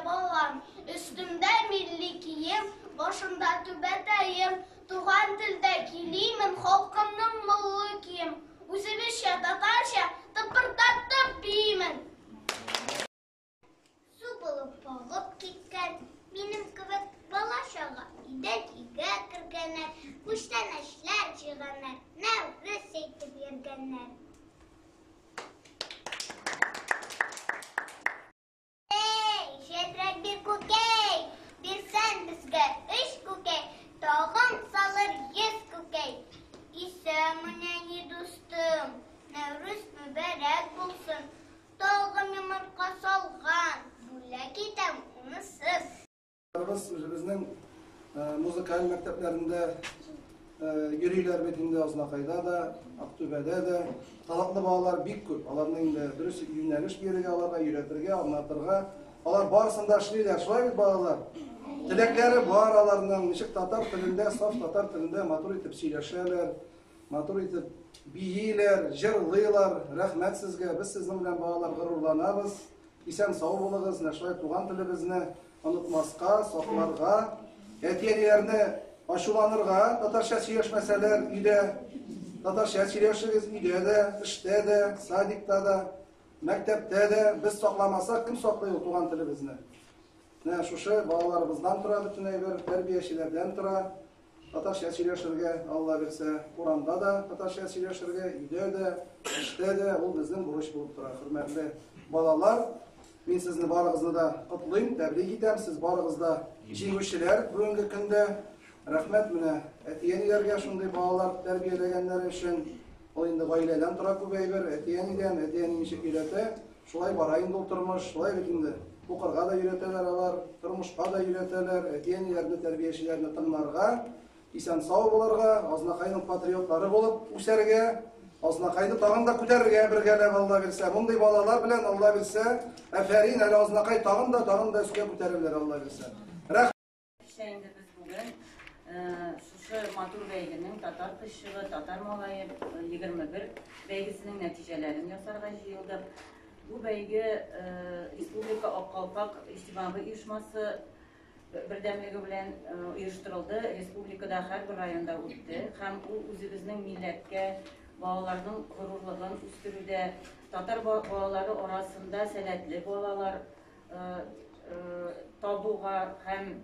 балам. Өстемдә милли кием, башымда түбәтәем. Туган телдә килимен, халкымның моңлы кием. Үзебезчә, татарча тыпырдатып биимен. Су булып агып киткән, минем кебек бала-чага өйдән өйгә кергәннәр, күчтәнәчләр җыйганнар, Нәүрүз әйтеп йөргәннәр. Эй, җәтрәк бир күкәй, бирсән безгә өч күкәй, тагын салыр 100 күкәй. Исәнме, нәни дустым, Нәүрүз мөбарәк булсын. Тагын йомырка салган, бүләк итәм унысын. Без үзебезнең музыкаль мәктәпләрендә йөриләр бит инде Азнакайда да, Актүбәдә дә. Талантлы балалар бик күп. Аларны инде дөрес юнәлеш бирергә, аларга өйрәтергә, аңлатырга. Алар барысын да эшлиләр. Шулай бит, балалар? Теләкләре бар аларның. Ничек татар телендә, саф татар телендә матур итеп сөйләшәләр, матур итеп бииләр, җырлыйлар. Рәхмәт сезгә. Без сезнең белән, балалар, горурланабыз. Исән-сау булыгыз, менә шулай туган телебезне онытмаска, сакларга, әти-әниләрне ачуланырга, татарча сөйләшмәсәләр өйдә, татарча сөйләшегез өйдә дә, эштә дә, садикта да, мәктәптә дә. Без сакламасак, кем саклый ул туган телебезне? Менә шушы балаларыбыздан тора бөтен әйбер, тәрбиячеләрдән тора. Татарча сөйләшергә, Алла бирсә, урамда да татарча сөйләшергә, өйдә дә, эштә дә, ул безнең бурыч булып тора. Хөрмәтле балалар, мин сезне барыгызны да котлыйм, тәбрик итәм. Сез барыгыз да җиңүчеләр бүгенге көндә. Рәхмәт менә әти-әниләргә шундый балалар тәрбияләгәннәре өчен. Ул инде гаиләдән тора күп әйбер, әти-әнидән, әти-әни ничек өйрәтә, шулай бара инде ул тормыш, шулай бит инде. Укырга да өйрәтәләр алар, тормышка да өйрәтәләр, әти-әниләрне, тәрбиячеләрне тыңларга, исән-сау булырга, Азнакайның патриотлары булып үсәргә, Азнакайны тагын да күтәрергә бергәләп, Алла бирсә. Мондый балалар белән, Алла бирсә, афәрин, әле Азнакай тагын да, тагын да өскә күтәрелер, Алла бирсә. Рәхмәт. Кичә инде без бүген шушы матур бәйгенең Татар кызчыгы, татар малае 21 бәйгесенең нәтиҗәләрен ясарга җыелдык. Бу бәйге Республика Ак калфак иҗтимагый оешмасы бердәмлеге белән оештырылды, республикада һәрбер районда үтте һәм ул үзебезнең милләткә, балаларның горурлыгын үстерүдә, татар балалары арасында сәләтле балалар табуга һәм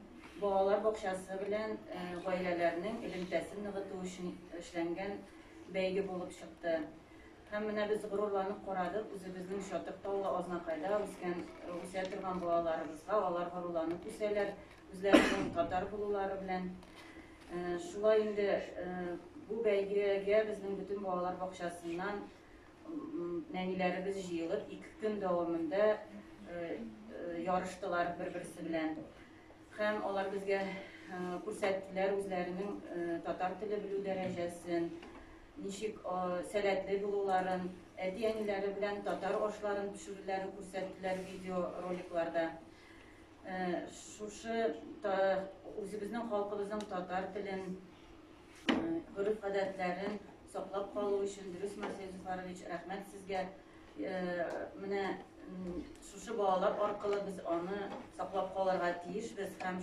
балалар бакчасы белән гаиләләрнең элемтәсен ныгыту өчен эшләнгән бәйге булып чыкты. Һәм менә без горурланып карадык үзебезнең Чатыр таулы Азнакайда үскән, үсә торган балаларыбызга, алар горурланып үсәләр үзләренең татар булулары белән. Шулай инде бу бәйгегә безнең бөтен балалар бакчасыннан нәниләребез җыелып, 2 көн дәвамында ярыштылар бер-берсе белән. Һәм алар безгә күрсәттеләр үзләренең татар теле белү дәрәҗәсен, ничек сәләтле булуларын, әти-әниләре белән татар ашларын пешерүләрен күрсәттеләр видеороликларда. Шушы үзебезнең халкыбызның татар телен, гореф-гадәтләрен саклап калу өчен, дөрес, Марсель Зөфәрович, рәхмәт сезгә. Менә шушы балалар аркылы без аны саклап калырга тиешбез һәм.